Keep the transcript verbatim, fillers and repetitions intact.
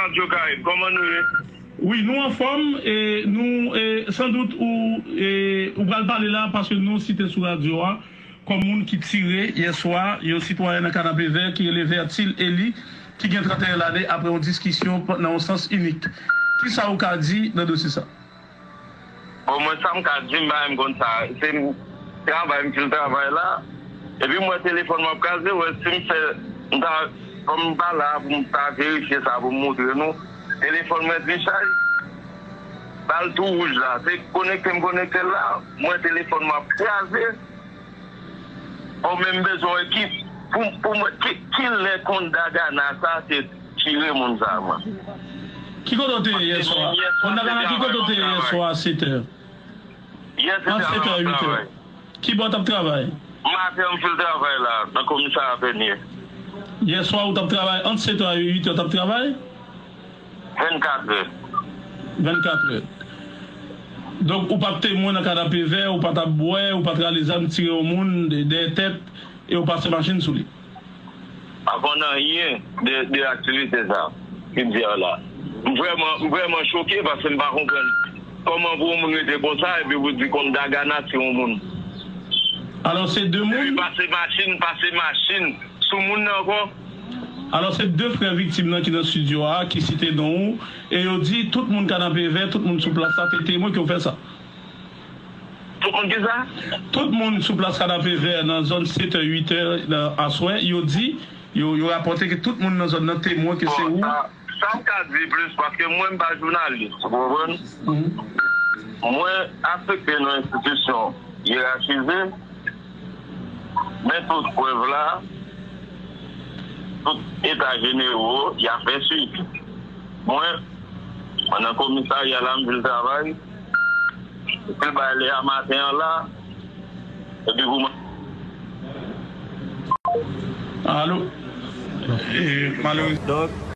Radyo Karib, kòman nou ye? Wi, nou anfòm, e nou, e, sandout ou, e, ou pral pale la paske nou site sou radyo a kòm moun ki tire yè swa yon sitwayen nan Kanapevè ki rele Vertil Eli, ki gen trannteyen lane, apre yon diskisyon nan yon sans inik. Kisa ou ka di nan dosye sa? Bon, mwen, sa m ka di, m pa menm konn sa. Se m travay, m fin travay la. Epi m wè telefòn m ap kraze, wè si m fè, m ta, kòm m pa la pou m ta verifye sa pou m montre nou, telefòn mwen dichaj, ba l tou wouj la. Se konekte m konekte l la, m wè telefòn m ap kraze. Bon, men m bezwen wè ki, pou, pou mwen, ki, ki lè konn Dagana sa te tire moun sa, mwen. Ki kote w te ye yè swa? Konn Dagana, ki kote w te ye yè swa a sèt è? Yè se ant sèt è a uit è. Ki bò w t ap travay? Maten an, m fin travay la, nan komisarya Pènye. Yè swa, ou t ap travay ant sèt è a uit è, w t ap travay? Vennkat è. Vennkat è. Donk, ou pa t temwen nan Kanapevè, ou pa t ap bwè, ou pa t rale zam tire yon moun de, dèyè tèt, e ou pase machin sou li. Pa konn anyen de, de aktivite sa ki m di a la. M vrèman, m vrèman choke paske m pa konprann kòman pou yon moun rete konsa epi pou di konn Dagana se yon moun. Alò, se de moun. Epi pase machin, pase machin sou moun nan ankò. Alò, se de frè viktim nan ki nan estidyo a, ki site non ou, e yo di tout moun Kanapevè, tout moun sou plas la te temwen ke w fè sa. Tout moun ki sa? Tout moun sou plas Kanapevè nan zòn sèt è, uit è nan aswè, yo di, yo, yo rapòte ke tout moun nan zòn nan temwen ke se ou. Bon, sa, sa m ka di plis, paske mwen m pa jounalis, ou konprann? Mhm. Mwen afekte nan enstitisyon yerachize, men tout prèv la, tout eta jenero, y ap fè swivi. Mwen, mwen nan komisarya la, m vin travay, epi bay lè a maten an la, epi pou mwen. Alo? E, malerezman.